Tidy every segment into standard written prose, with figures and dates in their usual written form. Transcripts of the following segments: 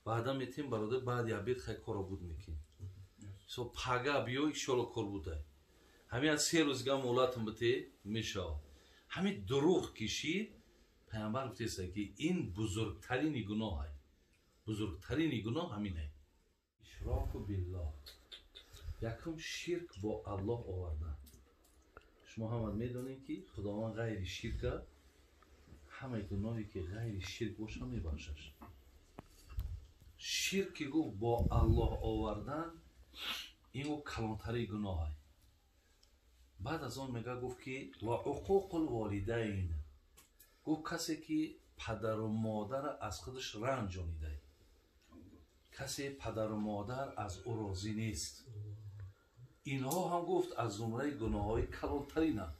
Ваъда метем бародар, баъди обед хай корро буд мекунем. Со пага биё, иншоалло кор будай. Ҳамин аз 3 рӯз га муҳлатам бите мешавад. Ҳамин дурӯғ кишид, пайғамбар гуфтеста ки ин бузургтарини гуноҳ ай. Бузургтарини гуноҳ ҳамин ай. Ишроку биллоҳ. Якум ширк бо Аллоҳ овардан. Шумо ҳама медонед ки Худованд ғайри ширка ҳамаи гуноҳе ки ғайри ширк боша мебахшаш. Ширки гуфт бо Аллоҳ овардан ин гуфт калонтари гуноҳ ай. Баъд аз он мега гуфт ки ва уқуқул волидайн. Гуфт касе ки падару модара аз худаш ранҷонидай, касе падару модар аз ӯ розӣ нест, инҳо ҳам гуфт аз зумраи гуноҳҳои калонтаринанд.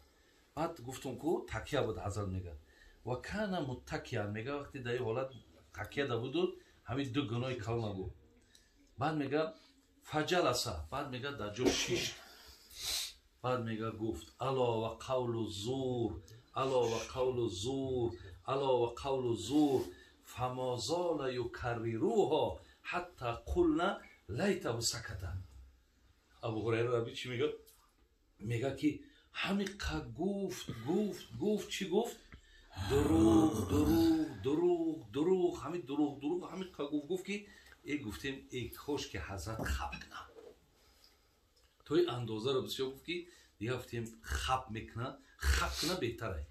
Баъд гуфтум ку такя буд, ҳазрат мега ва кана муттакиян, мега вақте дар ин ҳолат такя да буду ҳамин ду гуноҳи калона гуфт. Баъд мега фаҷаласа, баъд мега дар ҷо шишт. Баъд мега гуфт ало ва қавлу зур, ало ва қавлу зур, ало ва қавлу зур, фама зола юкаррируҳо ҳатта қулна лайтаҳу саката. Абу Ҳурайра раби чӣ мега? Мега ки ҳамиқа гуфт, гуфт, гуфт, чӣ гуфт? Дурӯғ, дурӯғ, дурӯғ, дурӯғ, ҳамин дурӯғ, дурӯғ, ҳамиқа гуфт, гуфт ки э гуфтем э кош ки ҳазрат хаб кунад. То ин андозаро бисёр гуфт ки дига гуфтем хаб мекунад, хаб кунад беҳтар ай.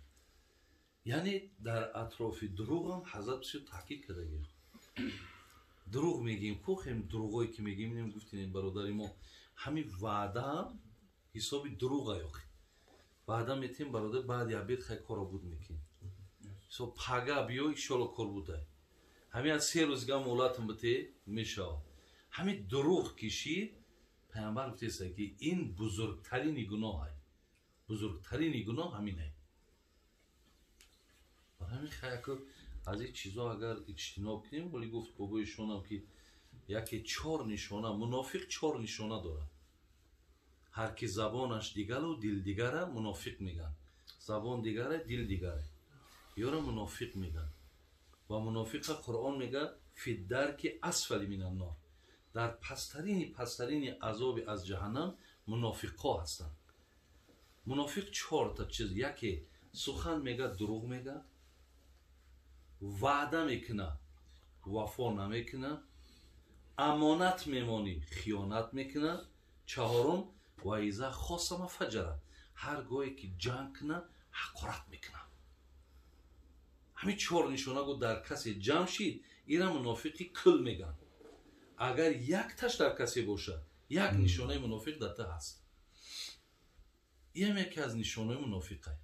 Яъне дар атрофи дурӯғам ҳазрат бисёр таъкид кардагӣ. Дурӯғ мегӯем ку, хем дурӯғое ки мегӯем, инем гуфтем бародари мо, ҳамин ваъдаам ҳисоби дурӯғ ай охи. Ваъда метем бародар, баъди обед хай корро буд мекунем. Со пага биё, иншоалло кор будай. Ҳамин аз 3 рӯз га муҳлатам бите мешавад. Ҳамин дурӯғ кишид, пайғамбар гуфтеста ки ин бузургтарини гуноҳ ай. Бузургтарини гуноҳ ҳамин ай. Барои ҳамин хай яко аз ин чизо агар иҷтиноб кунем, вале гуфт бобои шонам ки яке 4 нишона, мунофиқ 4 нишона дорад. Ҳар ки забонаш дигару дил дигара мунофиқ мегӯянд. Забон дигара, дил дигара. Ёра мунофиқ мегӯянд. Ва мунофиқа Қуръон мегӯяд фи дарки асфали минан нор. Дар пасттарини пасттарини азоби аз ҷаҳаннам мунофиқҳо ҳастанд. Мунофиқ 4 чиз: яке сухан мегӯяд, дурӯғ мегӯяд, ваъда мекунад, вафо намекунад, амонат мемонӣ, хиёнат мекунад, чаҳорум ва иза хосама фаҷара, ҳар гоҳе ки ҷанг кунад ҳақорат мекунад. Ҳамин 4 нишона гуфт дар касе ҷамъ шид, ира мунофиқи кул мегӯянд. Агар якташ дар касе бошад, як нишонаи мунофиқ дар ту ҳаст. Иам яке аз нишонаҳои мунофиқай.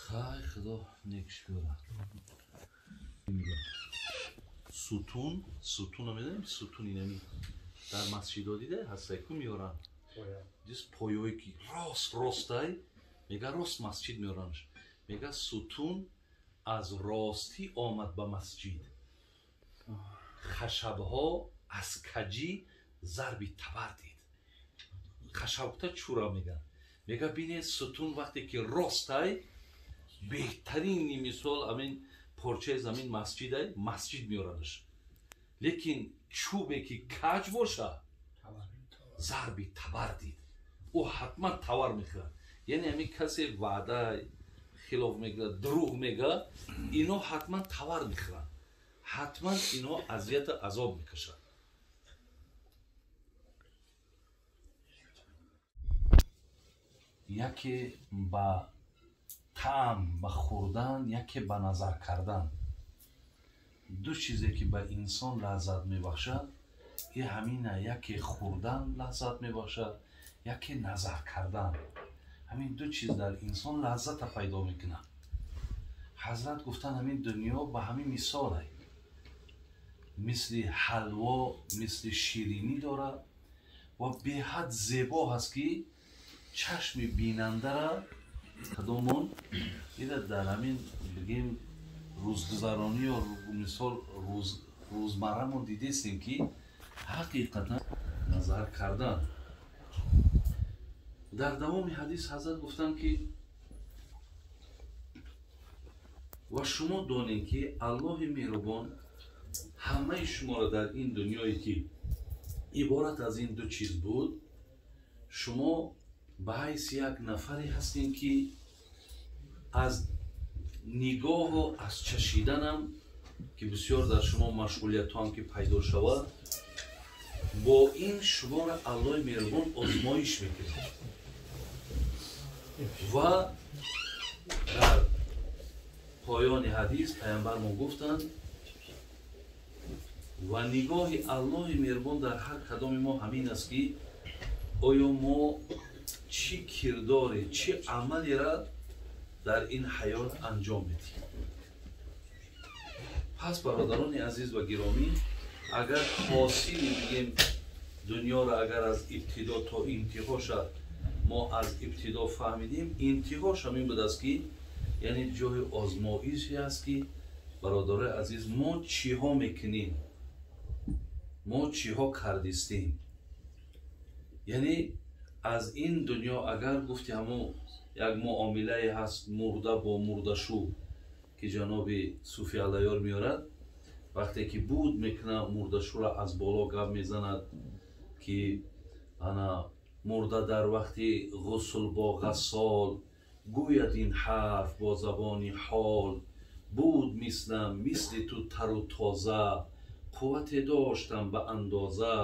Хай худо некш биёрад. Сутун, сутуна медонем, сутун инами дар масҷидо дида ҳастай ку меоранд. Дис поёе ки рост ростай, мега рост масҷид меоранш. Мега сутун аз ростӣ омад ба масҷид. Хашабҳо аз каҷӣ зарби табар дид. Хашабта чура меган. Мега бинед сутун вақте ки ростай, беҳтарини мисол амин порчаи замин масҷидай, масҷид меоранш. Лекин чӯбе ки каҷ боша, зарби табар дид. Ӯ ҳатман тавар мехӯрад. Яъне ҳамин касе ваъда хилоф мегӯяд, дурӯғ мегӯяд, ино ҳатман тавар мехӯранд. Ҳатман ино азияту азоб мекашанд. Яке ба таъм, ба хӯрдан, яке ба назар кардан. Ду чизе ки ба инсон лаззат мебахшад, и ҳамина яке хӯрдан лаззат мебахшад, яке назар кардан. Ҳамин ду чиз дар инсон лаззата пайдо мекунад. Ҳазрат гуфтан ҳамин дунё ба ҳамин мисол ай. Мисли ҳалво, мисли ширинӣ дорад ва беҳад зебо ҳаст ки чашми бинандара кадомон ида дар ҳамин бигем рӯзгузаронӣ ё мисол рӯзмаррамон дидестем ки ҳақиқатан назар кардан. Дар давоми ҳадис ҳазрат гуфтанд, ки ва шумо донед, ки Аллоҳи меҳрубон ҳамаи шуморо дар ин дунёе ки иборат аз ин ду чиз буд, шумо ба ҳайси як нафаре ҳастем, ки аз нигоҳу аз чашиданам, ки бисёр дар шумо машғулиятҳоам ки пайдо шавад, бо ин шуморо Аллоҳи меҳрубон озмоиш мекунад. Ва дар поёни ҳадис паямбармо гуфтанд: ва нигоҳи Аллоҳи меҳрубон дар ҳар кадоми мо ҳамин аст, ки оё мо чӣ кирдоре, чӣ амалеро дар ин ҳаёт анҷом медиҳем. Пас бародарони азиз ва гиромӣ, агар ҳосили бигем дунёро агар аз ибтидо то интиҳоша мо аз ибтидо фаҳмидем, интиҳош ҳамин будааст, ки яъне ҷои озмоише аст, ки бародарои азиз, мо чиҳо мекунем, мо чиҳо кардистем. Яъне аз ин дунё агар гуфти ҳамон як муомилае ҳаст мурда бо мурдашу, ки ҷаноби Суфи Аллаёр меорад, вақте ки буд мекунад мурдашура аз боло гап мезанад, ки ана мурда дар вақти ғусл бо ғассол гӯяд ин ҳарф бо забони ҳол: буд мислам мисли ту тару тоза, қуввате доштам ба андоза,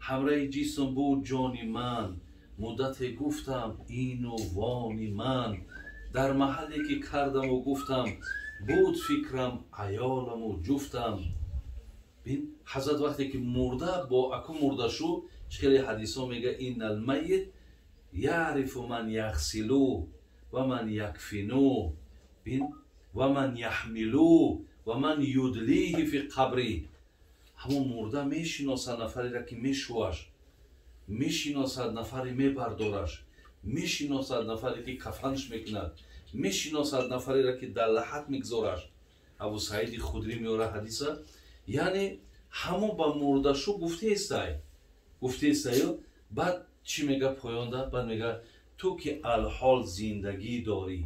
ҳамраи ҷисм буд ҷони ман, муддате гуфтам ину вони ман, дар маҳалле ки кардаму гуфтам, буд фикрам аёламу ҷуфтам. Бин, ҳазрат вақте ки мурда бо аку мурдашу чӣ хеле ҳадисҳо мега: иннал майит яърифу ман яғсилу ва ман якфину, бин, ва ман яҳмилу ва ман юдлиҳи фи қабри. Ҳамон мурда мешиносад нафареро, ки мешӯаш, мешиносад нафаре мебардораш, мешиносад нафаре ки кафанш мекунад, мешиносад нафареро, ки дар лаҳат мегзораш. Абу Саиди Худрӣ меора ҳадиса. Яъне ҳамон ба мурдашу гуфтаестай, гуфтаестаю. Баъд чӣ мега поёнда? Баъд мега: ту ки алҳол зиндагӣ дорӣ,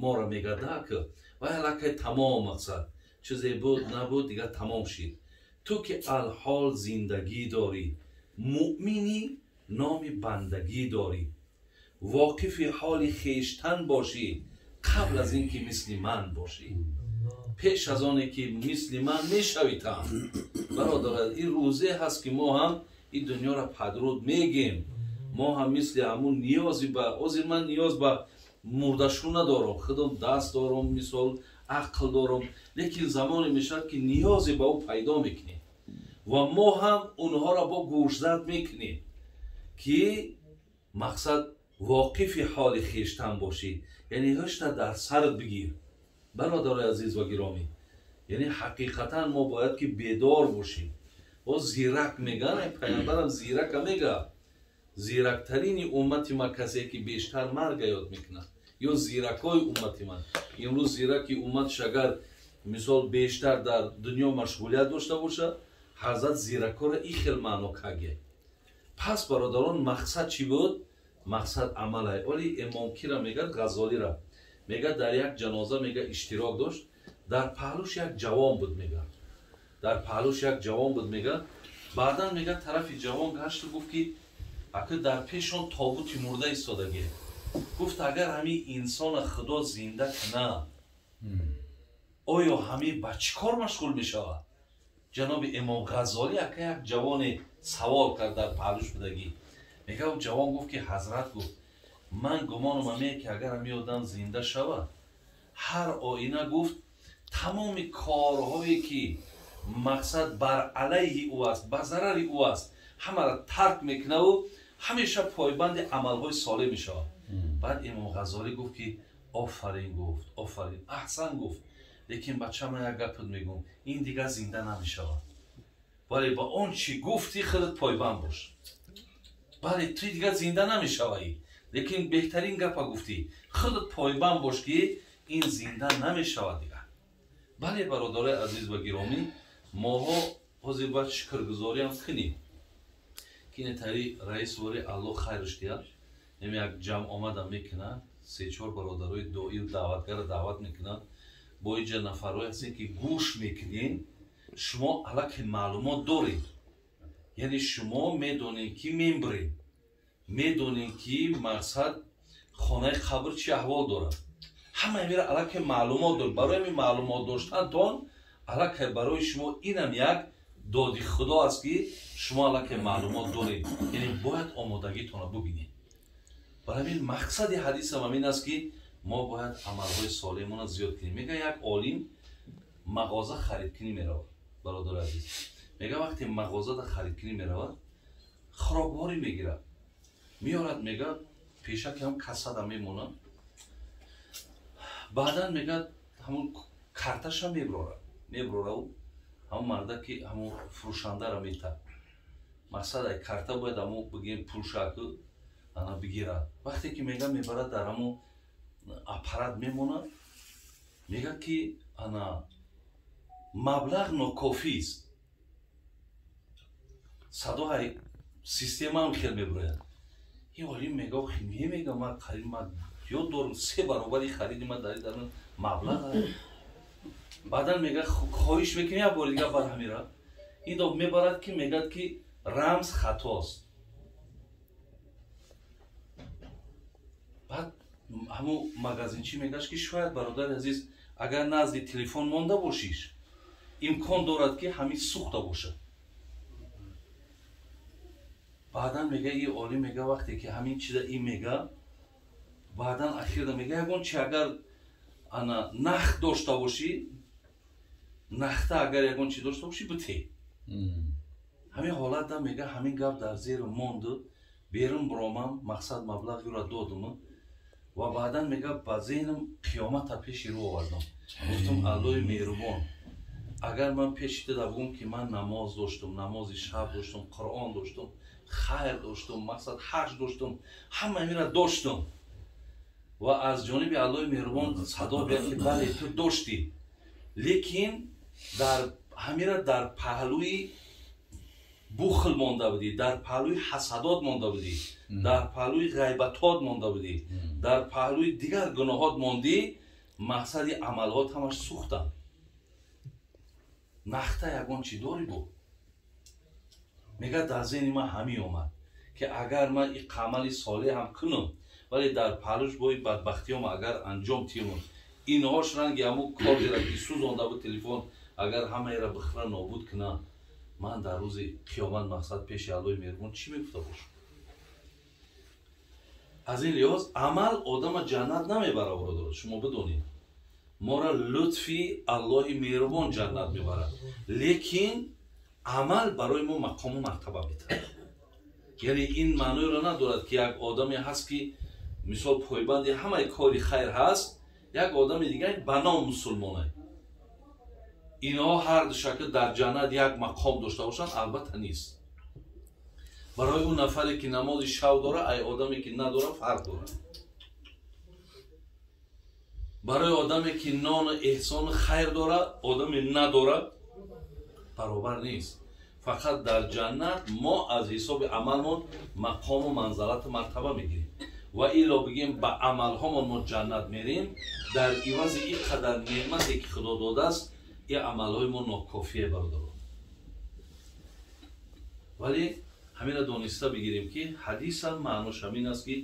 моро мега дак вай аллакай тамом, мақсад чизе буд набуд, дигар тамом шид. Ту ки алҳол зиндагӣ дорӣ, муъминӣ номи бандагӣ дорӣ, воқифи ҳоли хештан бошӣ қабл аз ин ки мисли ман бошӣ, пеш аз оне ки мисли ман мешавӣ там. Бародар, ин рӯзе ҳаст, ки мо ҳам ин дунёро падруд мегем, мо ҳам мисли ҳамун ниёзи ба ҳозир ман ниёз ба мурдашу надорам, худам даст дорам, мисол ақл дорам, лекин замоне мешавад, ки ниёзе ба ӯ пайдо мекунем ва мо ҳам онҳоро бо гӯшзад мекунем, ки мақсад воқифи ҳоли хештан бошӣ, яъне ҳушта дар сарат бигир. Бародарои азиз ва гиромӣ, яъне ҳақиқатан мо бояд ки бедор бошем. О зирак меган, паямбарам зирака мега: зирактарини уммати ман касе ки бештар марга ёд мекунад, ё зиракҳои уммати ман. Имрӯз зираки умматш агар мисол бештар дар дунё машғулият дошта бошад, ҳазрат зиракҳоро ин хел маъно каге. Пас бародарон, мақсад чӣ буд? Мақсад амалай. Оли имом кира мегӯяд? Ғазолира мегӯяд, дар як ҷаноза мега иштирок дошт, дар паҳлӯш як ҷавон буд, мега дар паҳлӯш як ҷавон буд, мега баъдан мега тарафи ҷавон гашту гуфт, ки ака дар пешон тобути мурда истодагӣ. Гуфт: агар ҳамин инсона Худо зинда кунад, оё ҳамин ба чӣ кор машғул мешавад? Ҷаноби имом Ғазолӣ ака як ҷавоне савол кард дар паҳлӯш будагӣ. Мега ҷавон гуфт, ки ҳазрат, гуфт, ман гумонам ҳамее, ки агар ҳамин одам зинда шавад, ҳар оина, гуфт, тамоми корҳое ки мақсад бар алайҳи ӯ аст, ба зарари ӯ аст, ҳамаро тарк мекунаву ҳамеша пойбанди амалҳои солеҳ мешавад. Баъд имом Ғазолӣ гуфт, ки офарин, гуфт, офарин, аҳсан, гуфт, лекин бача, ман як гапат мегӯм: ин дигар зинда намешавад, вале ба он чӣ гуфтӣ худат пойбанд бош. Бале, ту дигар зинда намешавӣ, лекин беҳтарин гапа гуфтӣ, худат пойбанд бош, ки ин зинда намешавад дигар. Бале, бародарои азиз ва гиромӣ, моҳо ҳозир бояд шукргузориам кунем, ки ин тари раис вори, Аллоҳ хайрш диҳад. Як ҷамъ омада мекунад, се-чор бародарои доир даъватгара даъват мекунад, бо иҷа нафарҳое ҳастем, ки гӯш мекунед, шумо аллакай маълумот доред. Яъне шумо медонед, ки мембиред, медонед, ки мақсад хонаи қабр чӣ аҳвол дорад. Ҳамаи мера аллакай маълумот доред. Барои ҳамин маълумот доштантон аллакай барои шумо инам як доди худо аст, ки шумо аллакай маълумот доред. Яъне бояд омодагитонро бубинед. Барои ҳамин мақсади ҳадисам ҳамин аст, ки мо бояд амалҳои солеҳмонро зиёд кунем. Мега як олим мағоза харидкунӣ меравад, бародари азиз. Мега вақте мағозада харидкунӣ меравад, хӯрокворӣ мегирад, меорад, мега пешаки ҳам кассада мемонад. Баъдан мега ҳамун карташа меброрад, меброрау ҳамун марда, ки ҳамун фурӯшандаро метад. Мақсад ай карта бояд ҳамун бигем пулшаку ана бигирад. Вақте ки мега мебарад, дар ҳамун аппарат мемонад, мега ки ана маблағ нокофист. Садо ай системаам хел мебурояд. Ин олим мега, не, мега, ман қариб ман ёд дорам, се баробари хариди ман дар дар маблағ. Баъдан мега хоҳиш мекунем, як бори дигар бар ҳамира. Ин доб мебарад, ки мегӯяд, ки рамз хатост. Баъд ҳамун магазинчӣ мегӯяш, ки шояд, бародари азиз, агар назди телефон монда бошиш, имкон дорад, ки ҳамин сӯхта бошад. Баъдан мега и олим мега вақте ки ҳамин чиза ин мега, баъдан ахирда мега ягон чи агар ана нахт дошта бошӣ, нахта агар ягон чи дошта бошӣ, бите. Ҳамин ҳолатда мега ҳамин гап дар зеру монду, берун биромам, мақсад маблағиро додуму ва баъдан мега ба зеҳнам қиёмата пеши рӯ овардам. Гуфтам: Аллои меҳрубон, агар ман пеши ту бигӯм, ки ман намоз доштум, намози шаб доштум, қуръон доштум, хайр доштум, мақсад ҳаҷ доштум, ҳама мера доштум, ва аз ҷониби Аллои меҳрубон садо биёд, ки бале, ту доштӣ, лекин дар ҳамира дар паҳлӯи бухл монда будӣ, дар паҳлӯи ҳасадот монда будӣ, дар паҳлӯи ғайбатот монда будӣ, дар паҳлӯи дигар гуноҳот мондӣ, мақсади амалҳот ҳамаш сӯхтанд, нахта ягон чӣ дорӣ бо? Мега дар зеҳни ман ҳамин омад, ки агар ман и амали солеҳ ҳам кунам, вале дар паҳлӯш бои бадбахтиём агар анҷом тиём, инҳош ранги ҳамун кордера, ки сӯзонда буд телефон, агар ҳамаеро бихӯра нобуд кунам, ман дар рӯзи қиёмат мақсад пеши Аллои меҳрубон чӣ мегуфта бошам? Аз ин лиҳоз амал одама ҷаннат намебарад, бародаро, шумо бидонед, моро лутфи Аллоҳи меҳрубон ҷаннат мебарад, лекин амал барои мо мақому мартаба метаҳад. Яъне ин маъноеро надорад, ки як одаме ҳаст, ки мисол пойбанди ҳамаи кори хайр ҳаст, як одами дигар ба ном мусулмонай, инҳо ҳар ду шакл дар ҷаннат як мақом дошта бошанд, албатта нест. Барои ӯ нафаре, ки намози шав дора, ай одаме, ки надора, фарқ дорад. Барои одаме, ки нону эҳсону хайр дора, одаме надора, баробар нест. Фақат дар ҷаннат мо аз ҳисоби амалмон мақому манзалату мартаба мегирем ва ило бигем, ба амалҳомон мо ҷаннат мерем. Дар ивази ин қадар неъмате, ки худо додааст, ин амалҳои мо нокофие, бародаро. Вале ҳаминро дониста бигирем, ки ҳадисам маънош ҳамин аст, ки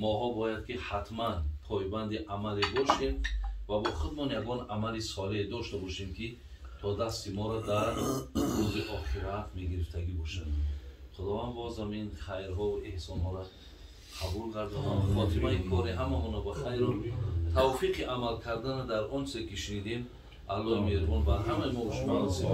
моҳо бояд ки ҳатман пойбанди амале бошем ва бо худмон ягон амали солеҳе дошта бошем, ки то дасти моро дар рӯзи охират мегирифтагӣ бошад. Худованд бозам ин хайрҳову эҳсонҳоро қабул гардонад, хотимаи кори ҳамамонро ба хайру тавфиқи амал кардана дар он чизе, ки шунидем, Аллоҳи меҳрубон бар ҳамаи мо шумо насиб.